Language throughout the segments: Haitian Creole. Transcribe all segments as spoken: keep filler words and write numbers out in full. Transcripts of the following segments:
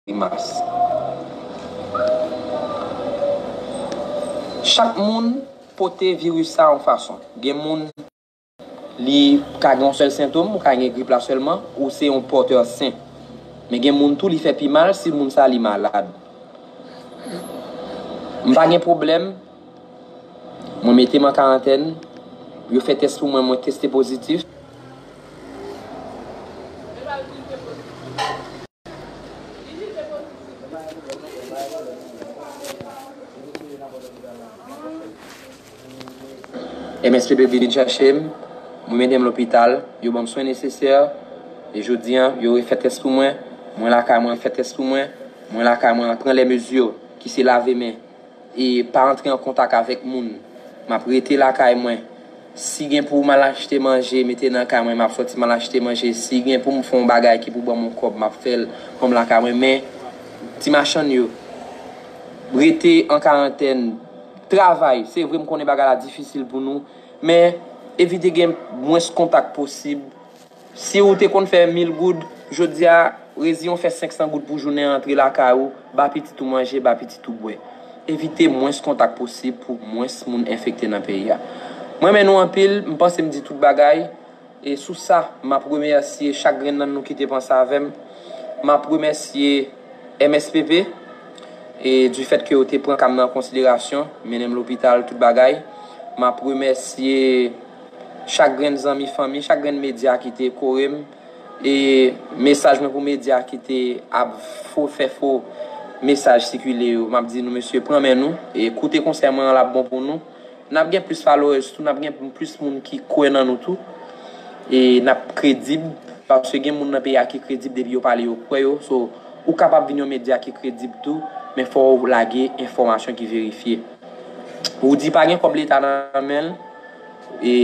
grimas. Chak moun pote viris sa yon fason. Gen moun li ka gen yon sèl sentòm, ou ka gen grip la sèlman, ou se yon pòtè sen. Men gen moun tou li fè pi mal si moun sa li malad. M pa gen pwoblèm. Mwen mete m an karantèn. Yo fè tès pou mwen, mwen teste pozitif. M S P P vin chache m, mwen mennen m lopital, yo ban m swen nesesè, e jodi a, yo refè tès pou mwen, mwen lakay mwen fè tès pou mwen, mwen lakay mwen pran lè mezi, ki se lave men, e pa antre an kontak avèk moun. M ap rete lakay mwen. Si gen pou m al achte manje, mete nan kay mwen, m ap sòti m al achte manje. Si gen pou m fè yon bagay ki pou ban m yon kòb, m ap fè l ban m lakay mwen. Men, ti machann yo, rete an karantèn, travay. Se vre, m konnen bagay la difisil pou nou, men evite gen mwens kontak posib. Si ou te konn fè mil goud, jodi a, rezi yon fè senk san goud pou jounen an, antre lakay ou, ba pitit ou manje, ba pitit ou bwè. Evite mwens kontak posib pou mwens moun enfekte nan peyi a. Mwen renmen nou anpil, m panse m di tout bagay. E sou sa, m ap remèsye chak grenn nan nou ki te panse avè m. M ap remèsye M S P P, e du fait ke yo te pran ka m nan an konsiderasyon, mennen m lopital, tout bagay. M ap remèsye chak grenn zanmi, fanmi, chak grenn medya ki te kore m, e mesaj mwen pou medya ki te ap fo, fè fo mesaj sikile yo. M ap di nou, mesye, pran men nou, e koute konsèy mwen an, l ap bon pou nou. N ap gen plis followers tou, n ap gen plis moun ki kwè nan nou tou. E n ap kredib, paske gen moun nan peyi a ki kredib, depi yo pale, yo kwè yo. So, ou kapab vin yon medya ki kredib tou, men fò w lage enfòmasyon ki verifye. Roody pa gen kòb leta nan men l, e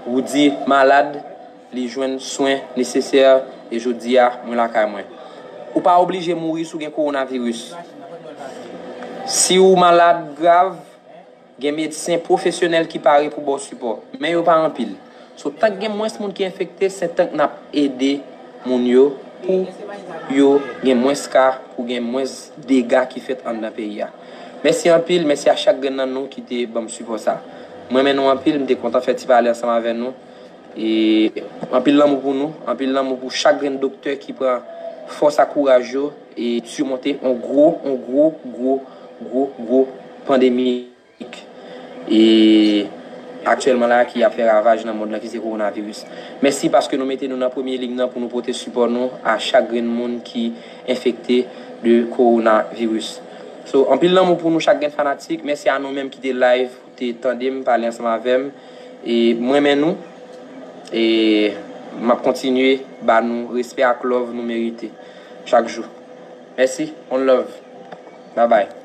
Roody malad, li jwenn swen nesesè, e jodi a, mwen lakay mwen. Ou pa oblije mouri si w gen kowonaviris. Si w malad grav, gen medsen pwofesyonèl ki pare pou ba w sipò, men yo pa anpil. So, tank gen mwens moun ki enfekte, se tank n ap ede moun yo pou yo gen mwens ka, pou gen mwens dega ki fèt anndan peyi a. Mèsi anpil, mèsi a chak grenn nan nou ki te ban m sipò sa. Mwen renmen nou anpil, m te kontan fè ti pale ansanm avè nou. E anpil lanmou pou nou, anpil lanmou pou chak grenn doktè ki pran fòs ak kouraj yo e simonte yon gwo, yon gwo, gwo, gwo, gwo pandemi. E aktyèlman la ki ap fè ravaj nan mond lan, ki se kowonaviris. Mèsi paske nou mete nou nan premye liy nan pou nou pote sipò nou a chak grenn moun ki enfekte de kowonaviris. So, anpil lanmou pou nou chak grenn fanatik. Mèsi a nou menm ki te live, te tande m, pale ansanm avè m. E mwen renmen nou. E m ap kontinye ba nou respè ak love nou merite chak jou. Mèsi, on love. Bye bye.